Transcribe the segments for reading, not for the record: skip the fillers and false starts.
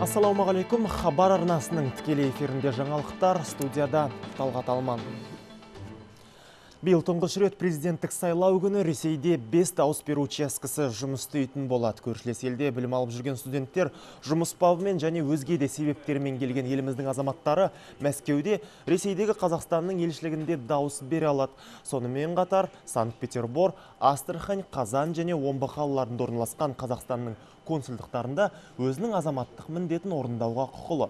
Ассалаумағалейкум, Хабар арнасының тікелей эфирінде жаңалықтар, студияда Талғат Алман. Биыл тұңғыш рет президенттік сайлау күні Ресейде 5 дауыс беру учаскесі жұмыс істейтін болады. Көршілес елде білім алып жүрген студенттер жұмыс бабымен және өзге де себептермен келген еліміздің азаматтары Мәскеуде Ресейдегі Қазақстанның елшілігінде дауыс бере алады. Сонымен қатар Санкт-Петербор, Астрахань, Қазан және Омбы қалаларында орналасқан Қазақстанның консулдықтарында өзінің азаматтық міндетін орындауға құқылы.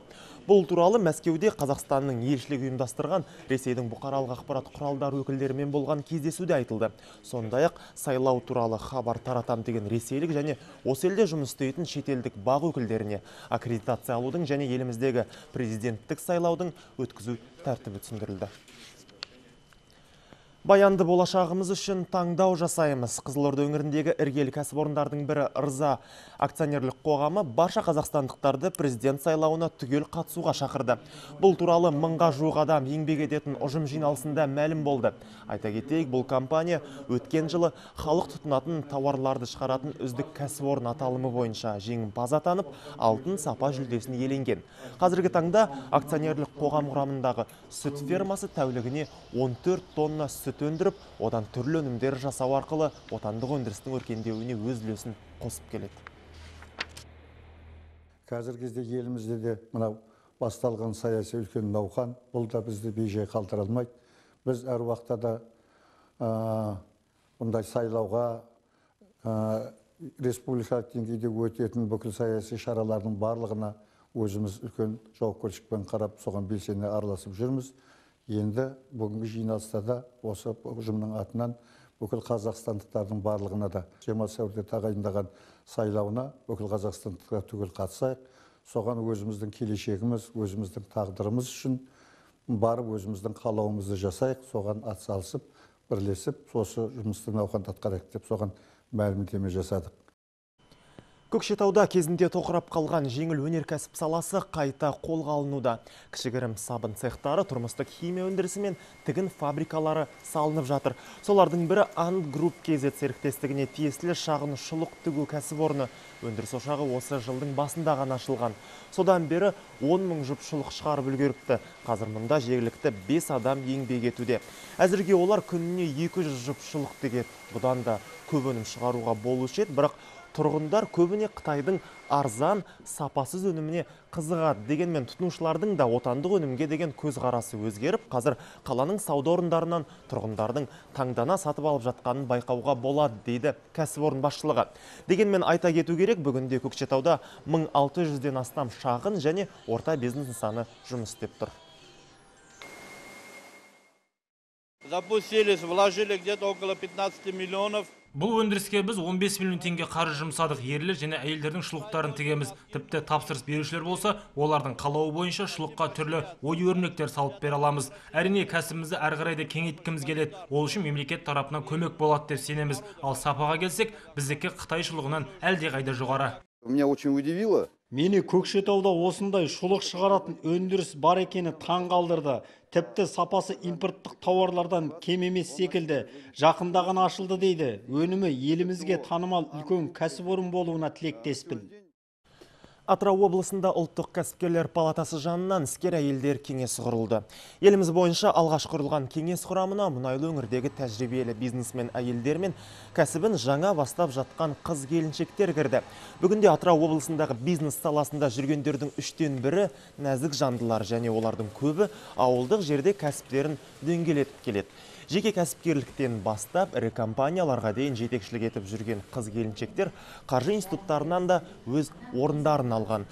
Бұл туралы Мәскеуде Қазақстанның елшілігі ұйымдастырған Ресейдің бұқаралық ақпарат құралдары өкілдерімен болған кездесуде айтылды. Сондай-ақ сайлау туралы хабар таратам деген ресейлік және осы елде жұмыс істейтін шетелдік бақ өкілдеріне аккредитация алудың және еліміздегі президенттік сайлаудың өткізу тәртібі түсіндірілді. Баянды болашағымыз үшін таңдау жасаймыз. Қызылорда өңіріндегі іргелі кәсіпорындардың бірі Ырза акционерлік қоғамы барша қазақстандықтарды президент сайлауына түгел қатысуға шақырды. Бұл туралы 1000-ға жуық адам еңбек ететін ұжым жиналысында мәлім болды. Айта кетейік, бұл компания өткен жылы халық тұтынатын тауарларды шығаратын үздік кәсіпорын аталымы бойынша жеңімпаз атанып, алтын сапа жүлдесін иеленген. Қазіргі таңда акционерлік қоғам құрамындағы сүт фермасы тәулігіне 14 тонна сүт өндіріп, одан түрлі өнімдер жасау арқылы отандық өндірістің өркендеуіне өз үлесін қосып келеді. Қазіргі кезде елімізде де мынау басталған саяси үлкен науқан, бұл да бізді бейжай қалдыра алмайды. Біз әр уақытта да бұндай сайлауға республикалық деңгейде өтетін бүкіл саяси шаралардың барлығына өзіміз үлкен жауапкершілікпен қарап, соған белсене араласып жүрміз. Енді бүгінгі жиналыста да осы ұжымның атынан бүкіл қазақстандықтардың барлығына да 20 сәуірде тағайындаған сайлауына бүкіл қазақстандықтар түгел қатысайық. Соған өзіміздің келешегіміз, өзіміздің тағдырымыз үшін барып өзіміздің қалауымызды жасайық, соған атсалысып, бірлесіп, осы жұмысты науқанды атқарайық деп соған мәлімдеме жасадық. Көкшетауда кезінде тоқырап қалған жеңіл өнеркәсіп саласы қайта қолға алынуда. Кішігірім сабын цехтары, тұрмыстық химия өндірісі мен тігін фабрикалары салынып жатыр. Солардың бірі Анд Групп KZ серіктестігіне тиесілі шағын шұлық тігу кәсіпорны. Өндіріс ошағы осы жылдың басында ғана ашылған. Содан бері 10 мың жұп шұлық шығарып үлгеріпті. Қазір мұнда жергілікті 5 адам еңбек етуде. Әзірге олар күніне 200 жұп шұлық тігеді. Бұдан да көп өнім шығаруға болушы еді, бірақ тұрғындар көбіне Қытайдың арзан, сапасыз өніміне қызығады. Дегенмен тұтынушылардың да отандық өнімге деген көзқарасы өзгеріп, қазір қаланың сауда орындарынан тұрғындардың таңдана сатып алып жатқанын байқауға болады, дейді кәсіпорын басшылығы. Дегенмен айта кету керек, бүгінде Көкшетауда 1600-ден астам шағын және орта бизнес нысаны жұмыс істеп тұр. Запустились, вложили где-то около 15 миллионов. Бұл өндіріске біз 15 миллион теңге қаржы жұмсадық. Ерлер және әйелдердің шұлықтарын тігеміз. Тіпті тапсырыс берушілер болса, олардың қалауы бойынша шұлыққа түрлі ою-өрнектер салып бере аламыз. Әрине, кәсібімізді әрі қарай да кеңейткіміз келеді. Ол үшін мемлекет тарапынан көмек болады деп сенеміз. Ал сапаға келсек, біздікі Қытай шұлығынан әлдеқайда жоғары. Меня очень удивило. Мені Көкшетауда осындай шұлық шығаратын өндіріс бар екені таң қалдырды. Тіпті сапасы импорттық тауарлардан кем емес секілді. Жақында ғана ашылды дейді. Өнімі елімізге танымал үлкен кәсіпорын болуына тілектеспін. Атырау облысында ұлттық кәсіпкерлер палатасы жанынан іскер әйелдер кеңесі құрылды. Еліміз бойынша алғаш құрылған кеңес құрамына мұнайлы өңірдегі тәжірибелі бизнесмен әйелдер мен кәсібін жаңа бастап жатқан қыз келіншектер кірді. Бүгінде Атырау облысындағы бизнес саласында жүргендердің 1/3 нәзік жандылар және олардың көбі ауылдық жерде кәсіптерін дөңгелетіп келеді. Жеке кәсіпкерліктен бастап ірі компанияларға дейін жетекшілік етіп жүрген қыз келіншектер қаржы институттарынан да өз орындарын алған.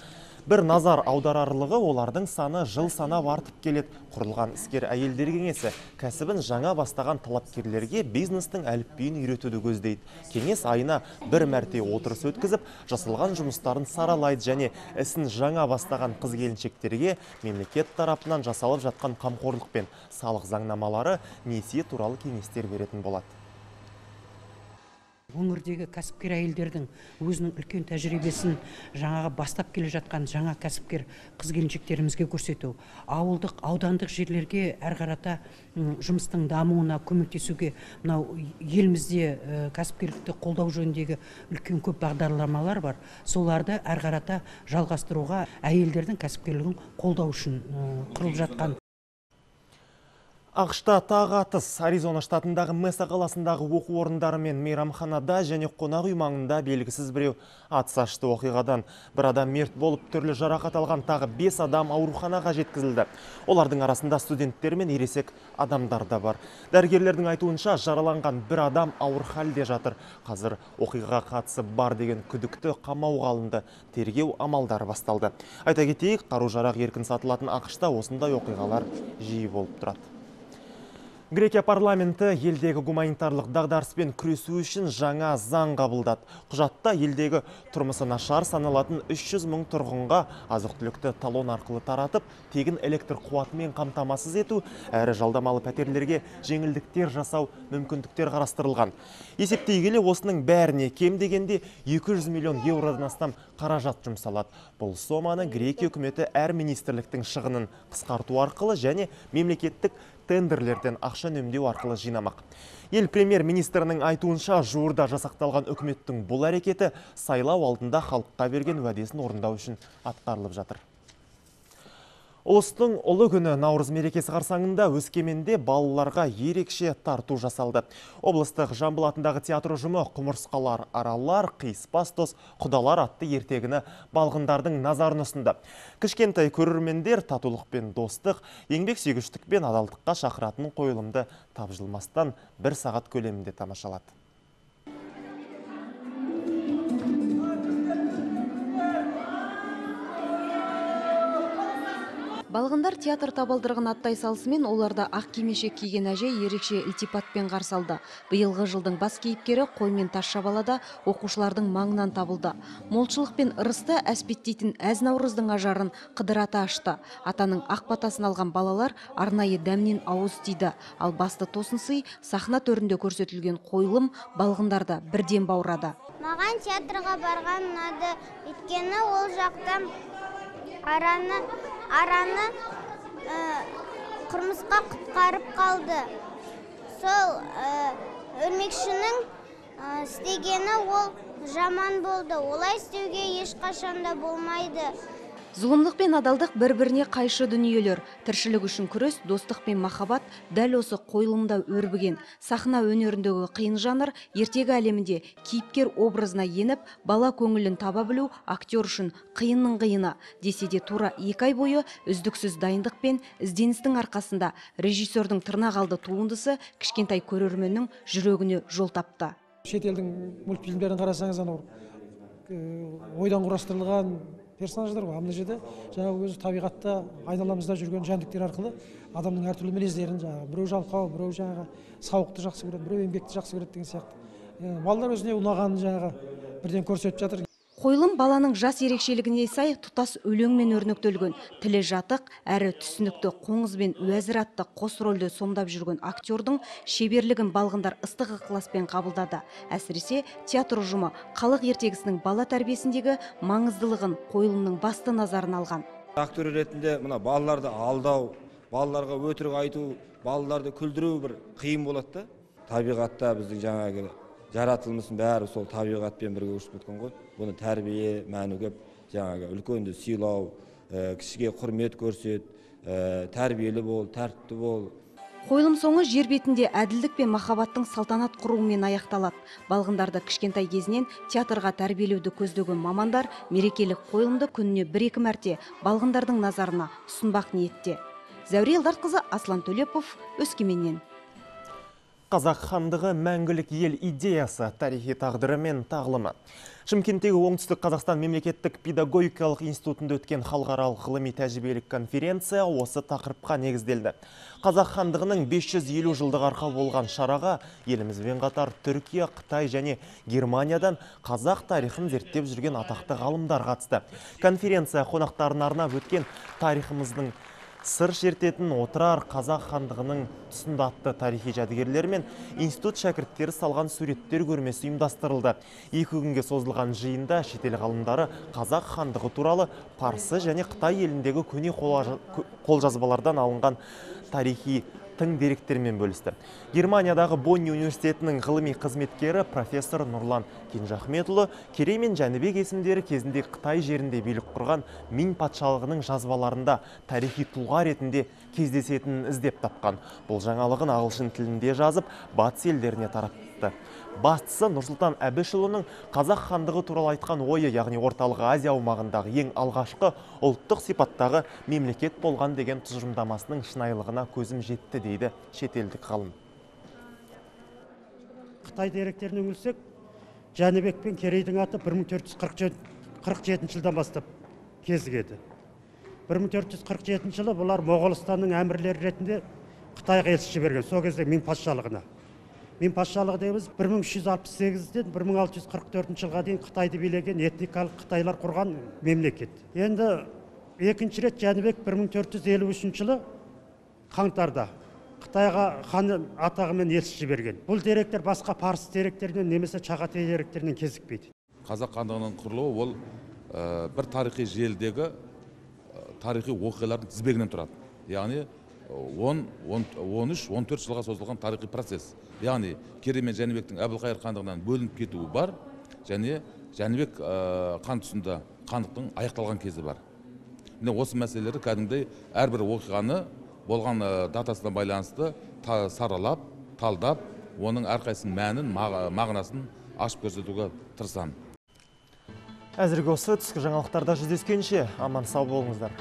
Бір назар аударарлығы, олардың саны жыл санап артып келеді. Құрылған іскер әйелдер кеңесі кәсібін жаңа бастаған талапкерлерге бизнестің әліпбиін үйретуді көздейді. Кеңес айына бір мәрте отырыс өткізіп, жасалған жұмыстарын саралайды және ісін жаңа бастаған қыз келіншектерге мемлекет тарапынан жасалып жатқан қамқорлық пен салық заңнамалары, несие туралы кеңестер беретін болады. Өңірдегі кәсіпкер әйелдердің өзінің үлкен тәжірибесін жаңағы бастап келе жатқан жаңа кәсіпкер қыз келіншектерімізге көрсету, ауылдық, аудандық жерлерге әрі қарата жұмыстың дамуына көмектесуге, мынау елімізде кәсіпкерлікті қолдау жөніндегі үлкен көп бағдарламалар бар, соларды әрі қарата жалғастыруға, әйелдердің кәсіпкерлігін қолдау үшін құрылып жатқан. АҚШ-та тағы атыс. Аризона штатындағы Меса қаласындағы оқу орындары мен мейрамханада және қонақ үй маңында белгісіз біреу атыс ашты. Оқиғадан бір адам мерт болып, түрлі жарақат алған тағы 5 адам ауруханаға жеткізілді. Олардың арасында студенттер мен ересек адамдар да бар. Дәрігерлердің айтуынша, жараланған бір адам ауыр халде жатыр. Қазір оқиғаға қатысы бар деген күдікті қамауға алынды. Тергеу амалдары басталды. Айта кетейік, қару-жарақ еркін сатылатын АҚШ-та осындай оқиғалар жиі болып тұрады. Грекия парламенті елдегі гуманитарлық дағдарыспен күресу үшін жаңа заң қабылдады. Құжатта елдегі тұрмысы нашар саналатын 300 мың тұрғынға азық-түлікті талон арқылы таратып, тегін электр қуатымен қамтамасыз ету, әрі жалдамалы пәтерлерге жеңілдіктер жасау мүмкіндіктер қарастырылған. Есептей келе осының бәріне кем дегенде 200 миллион еуродан астам қаражат жұмсалады. Бұл соманы Грекия үкіметі әр министрліктің шығынын қысқарту арқылы және мемлекеттік тендерлерден ақша үнемдеу арқылы жинамақ. Ел премьер-министрінің айтуынша, жуырда жасақталған үкіметтің бұл әрекеті сайлау алдында халыққа берген уәдесін орындау үшін атқарылып жатыр. Ұлыстың ұлы күні Наурыз мерекесі қарсаңында Өскеменде балаларға ерекше тарту жасалды. Облыстық Жамбыл атындағы театр ұжымы «Құмырсқалар, аралар, қиыспас дос, құдалар» атты ертегіні балғындардың назарын ұсынды. Кішкентай көрермендер татулық пен достық, еңбек сүйгіштік пен адалдыққа шақыратын қойылымды тапжылмастан бір сағат көлемінде тамашалады. Балғындар театр табалдырығын аттай салысымен оларды ақ кимешек киген әже ерекше ілтипатпен қарсы алды. Биылғы жылдың бас кейіпкері қой мен тазша бала да оқушылардың маңынан табылды. Молшылық пен ырысты әспеттейтін әз наурыздың ажарын Қыдыр ата ашты. Атаның ақ батасын алған балалар арнайы дәмнен ауыз тиді. Ал басты тосын сый сахна төрінде көрсетілген қойылым балғындарды бірден баурады. Маған театрға барған ұнады, өйткені ол жақтан араны құмырсқа құтқарып қалды. Сол өрмекшінің істегені ол жаман болды. Олай істеуге ешқашан да болмайды. Зұлымдық пен адалдық бір-біріне қайшы дүниелер. Тіршілік үшін күрес, достық пен махаббат дәл осы қойылымда өрбіген. Сахна өнеріндегі қиын жанр ертегі әлемінде кейіпкер образына еніп, бала көңілін таба білу актер үшін қиынның қиыны. Десе де тура 2 ай бойы үздіксіз дайындық пен ізденістің арқасында режиссердің тырнақалды туындысы кішкентай көрерменнің жүрегіне жол тапты. Шетелдің мультфильмдерін қарасаңыз, анау ойдан құрастырылған персонаждар ғой. Мына жерде жаңағы өзі табиғатта айналамызда жүрген жәндіктер арқылы адамның әртүрлі мінездерін, жаңағы біреу жалқау, біреу жаңағы сауықты жақсы көреді, біреу еңбекті жақсы көреді деген сияқты. Балалар өзіне ұнағанын жаңағы бірден көрсетіп жатыр. Қойылым баланың жас ерекшелігіне сай тұтас өлеңмен өрнектелген. Тілі жатық, әрі түсінікті Қоңыз бен Уәзір атты қос рөлді сомдап жүрген актердің шеберлігін балғындар ыстық ықыласпен қабылдады. Әсіресе театр ұжымы халық ертегісінің бала тәрбиесіндегі маңыздылығын қойылымның басты назарын алған. Актер ретінде мына балаларды алдау, балаларға өтірік айту, балаларды күлдіру бір қиын болады да. Табиғатта біздің жаңағы жаратылмыздың бәрі сол табиғатпен бірге өсіп кеткен ғой. Бұны тәрбие мәні көп, жаңағы үлкенді сыйлау, кішіге құрмет көрсет, тәрбиелі бол, тәртіпті бол. Қойылым соңы жер бетінде әділдік пен махаббаттың салтанат құруымен аяқталады. Балғындарды кішкентай кезінен театрға тәрбиелеуді көздеген мамандар мерекелік қойылымды күніне 1-2 мәрте балғындардың назарына ұсынбақ ниетте. Зәуре Елдартқызы, Аслан Төлепов, Өскеменнен. Қазақ хандығы мәңгілік ел идеясы, тарихи тағдыры мен тағлымы. Шымкенттегі Оңтүстік Қазақстан мемлекеттік педагогикалық институтында өткен халықаралық ғылыми тәжірибелік конференция осы тақырыпқа негізделді. Қазақ хандығының 550 жылдығы арқау болған шараға елімізбен қатар Түркия, Қытай және Германиядан қазақ тарихын зерттеп жүрген атақты ғалымдар қатысты. Конференция қонақтарына арнап өткен тарихымыздың Сыр шертетін Отырар қазақ хандығының тұсында атты тарихи жәдігерлер мен институт шәкірттері салған суреттер көрмесі ұйымдастырылды. 2 күнге созылған жиында шетел ғалымдары қазақ хандығы туралы парсы және Қытай еліндегі көне қолжазбалардан алынған тарихи тың деректермен бөлісті. Германиядағы Бонн университетінің ғылыми қызметкері профессор Нұрлан Кенжахметұлы Керей мен Жәнібек есімдері кезінде Қытай жерінде билік құрған Мин патшалығының жазбаларында тарихи тұлға ретінде кездесетінін іздеп тапқан. Бұл жаңалығын ағылшын тілінде жазып, батыс елдеріне таратты. Бастысы Нұрсұлтан Әбішұлының қазақ хандығы туралы айтқан ойы, яғни Орталық Азия аумағындағы ең алғашқы ұлттық сипаттағы мемлекет болған деген тұжырымдамасының шынайылығына көзім жетті, дейді шетелдік ғалым. Қытай деректеріне үңілсек, Жәнібек пен Керейдің аты 1447 жылдан бастап кезігеді. 1447 жылы бұлар Моғолстанның әмірлері ретінде Қытайға елші жіберген, сол кезде Мин патшалығына. Мин патшалығы дейміз, 1368-ден 1644 жылға дейін Қытайды билеген этникалық қытайлар құрған мемлекет. Енді екінші рет Жәнібек 1453 жылы қаңтарда Қытайға хан атағымен елші жіберген. Бұл деректер басқа парсы деректерінен немесе Чағатай деректерінен кезікпейді. Қазақ хандығының құрылуы ол бір тарихи желідегі тарихи оқиғалардың тізбегінен тұрады. Яғни 10, 13, 14 жылға созылған тарихи процесс. Яғни Керей мен Жәнібектің Әбілқайыр хандығынан бөлініп кетуі бар, және Жәнібек хан тұсында хандықтың аяқталған кезі бар. Міне осы мәселелерді кәдімгідей әрбір оқиғаны болған датасына байланысты саралап, талдап, оның әрқайсысының мәнін, мағынасын ашып көрсетуге тырысамын. Әзірге осы түскі жаңалықтарда жүздескенше аман сау болыңыздар.